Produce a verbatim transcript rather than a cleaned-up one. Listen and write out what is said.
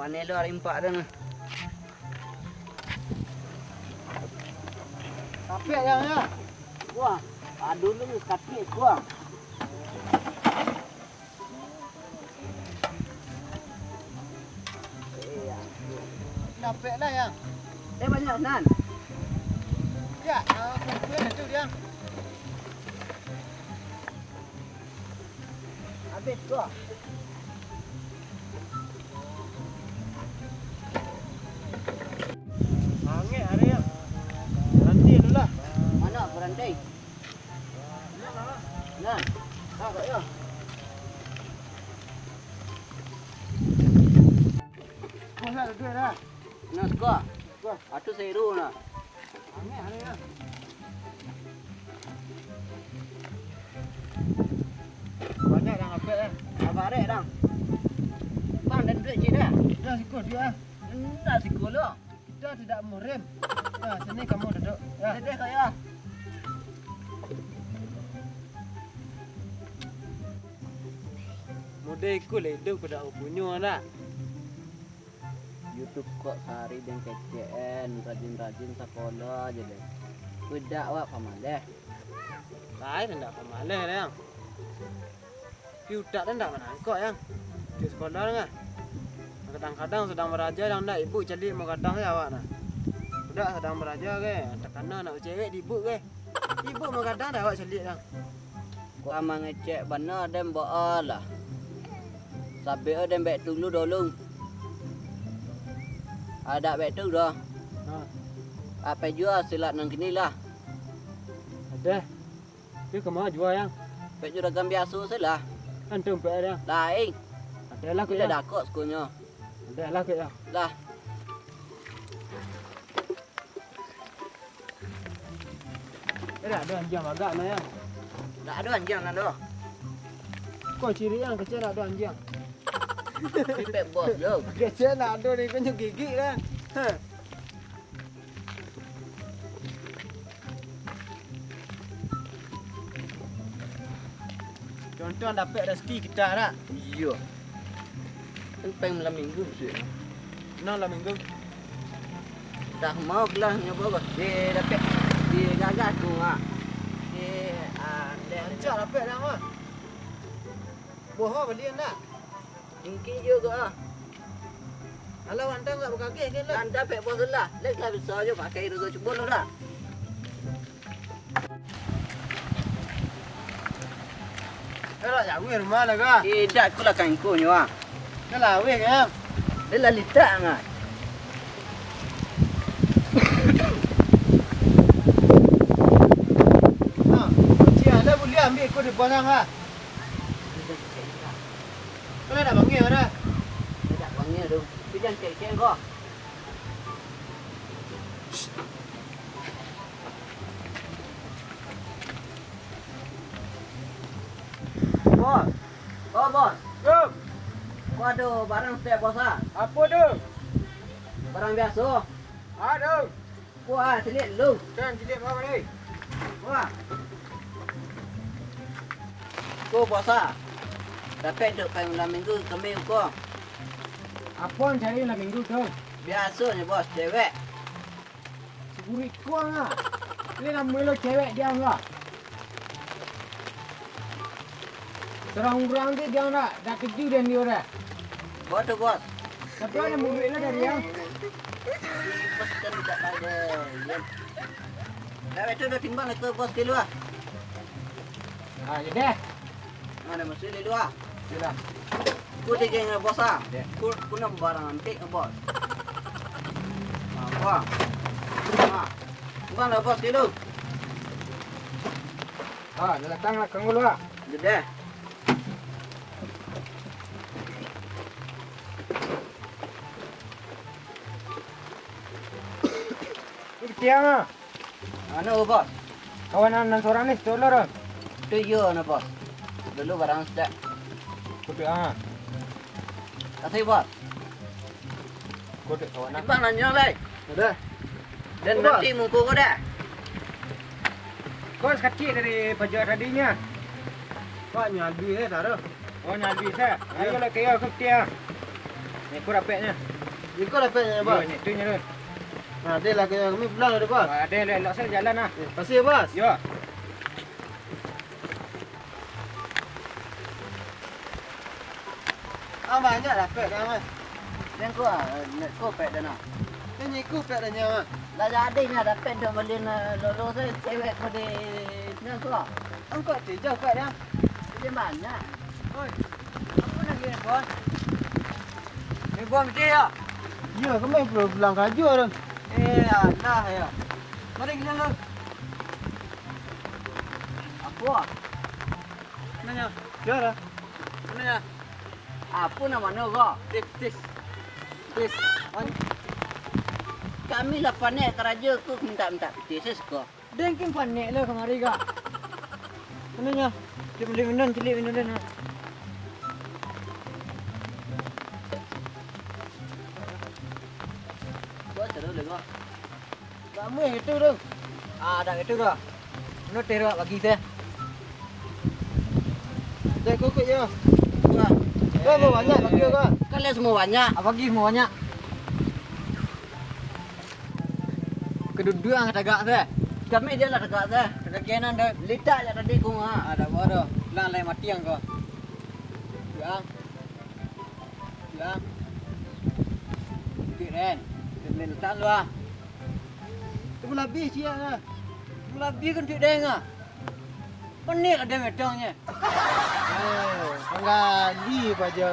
Ni lo ari empat dah nah. Tapi yang ya. Wah, aduh lu sakit gua. Dapek lah, Yang. Eh, banyak, Nan. Ya, ah, kumpul itu dia. Habis, gua. Angek hari, Yang. Berhenti dulu lah. Mana berhenti? Nah, nah, kok yo. Kau nak duit dah. Nah, suka. Suka. Atu seru nah. Aneh, aneh lah. Banyak dah ngapek eh. Sabarek dah. Bang, dan duit cik dah. Dah siko duit ah. Enggak siko lo. Kita tidak murim. Nah, sini kamu duduk. Ya. Duduk kau ya. Mudah ikut lah hidup kada punyo nak. YouTube kok sehari den kecekan, rajin-rajin sakolah aja deh. Budak awak pamaleh. Lain ndak pamaleh deh, Yang. Tapi utak tu ndak manangkok, Yang. Di sekolah deh, ah. Kadang-kadang sadang baraja, dang ndak ibu caliak manggadang se awak nah. Budak sadang baraja ke, takana nak cewek di ibu ke. Ibu manggadang dah awak caliak, Yang. Kok mangecek bana den baa lah. Sabik den bek tu lu dulu. Adak bek tu dah. Ha. Apai jua silat nan kini lah. Adah. Tu kama jua, Yang? Pek juragan biaso se lah. Antum pek ada. Lain. Adalah ke, Yang? Dakok sukunyo. Adalah ke, Yang? Lah. Eh, dak ado anjiang bagak nah, Yang. Dak ado anjiang nah doh. Kok ciri Yang kecek dak ado anjiang? Pipek bos lo. Kecek dak ado ni, kau nyo gigik lah. Heh. Contoh dapek rezeki kita dak? Iyo. Kan peng malam minggu bisuak. Nah, malam minggu. Dah mau kelah nyoba bah. Di dapek di gagah tu ah. Di ah, di rancak dapek dah mah. Boh bali ndak? Tinggi juga ah. Alah, anda nggak berkagih kan lah? Anda pek bos lah. Lek lah bisa aja pakai dulu cuba lu dah. Eh, lah jauh rumah lah, Kak. Tidak, aku lah kangkunyo ah. Dah lah, weh, kan? Dah lah litak ngah. Nah, kunci ada boleh ambil aku di pasang ah. Kau nak panggil mana? Tidak panggil tu. Tapi jangan cek-cek kau. Bos. Oh, bos. Yo. Ko ado barang stek, bos, ah. Apo tu? Barang biaso. Ado. Ko, ah, caliak lu. Kan caliak apo ni? Ko. Ko, bos, ah. Dapek dek payung malam minggu kami ko. Apo nan cari malam minggu tu? Biasonyo, bos, cewek. Saburuak iko lah. Ini namonyo lo cewek dia lah. Surang urang tu dia nak, dah keju dia ni orang. Bos tu, bos. Tapi ada murid lah dari yang. Bos kan tidak tahu deh. Ya. Dah itu dah timbang lah ke bos dulu ah. Ah, ya deh. Nah, dah masuk dulu ah. Sudah. Ku digeng bos ah. Ya. Ku, ku nak barang antik bos. Ah, wah. Ah. Timbang lah bos dulu. Ah, dah datang lah kanggo lu ah. Sudah. Ini ketiang ah. Anu, bos. Kawan nan, nan surang ni, satu lor, ah. Tu iyo, nah, bos. Dulu barang stek. Kutu, ah. Kasih, bos. Kutu, kawan, ah. Bang, nanyo lai. Udah. Dan nanti mungko ko dah. Kau sakacik dari paja tadinyo. Pak, nyo abih, eh, taruh. Oh, nyo abih, eh. Ayo lah, kayo, aku setia. Ni, aku rapeknyo. Iko dapek nyo, Bos? Yo, nyo tu nyo tu. Nah, deh lah, kami pulang lah, Bos. Ah, deh lah, elok sajo jalan lah. Eh, makasih, Bos. Yo. Ah, banyak dapek dah, Mas. Nan ko, ah, nan ko pek dah nah. Nan iko pek dah nyo, Mas. Lah jadi nyo dapek dek balian, eh, lolo sajo cewek ko di nan ko. Angkot tu jauh pek dah. Jadi banyak. Oi, apo lagi ni, Bos? Ni Bos mesti yo? Iyo, kami pulang, pulang karajo tu. Eh, alah yo. Mari kita dulu. Apo? Mananyo? Yo lah. Mananyo? Apo namonyo ko? Tis, tis. Tis. Wan. Kami lah panek karajo ko mintak-mintak pitih sis ko. Den kin panek lah kamari ko. Mananyo? Cilik minum den, cilik minum den. Buat seru deh ko. Kamu yang itu tu. Ah, dak itu ko. Mano teh ko bagi teh. Teh kokok yo. Wah. Teh mau banyak bagi ko. Kan lah semua banyak. Ah, bagi semua banyak. Kedudukan tagak teh. Kami dia lah tagak teh. Tagak nan deh. Litak lah tadi ko ah. Ah, dak apa doh. Lang lai mati ang ko. Yang. Yang. Duit den. Duit den utang lu ah. Tu labih ciek ah. Tu labih kan duit den ah. Panek lah den medangnyo. Eh, panggali paja.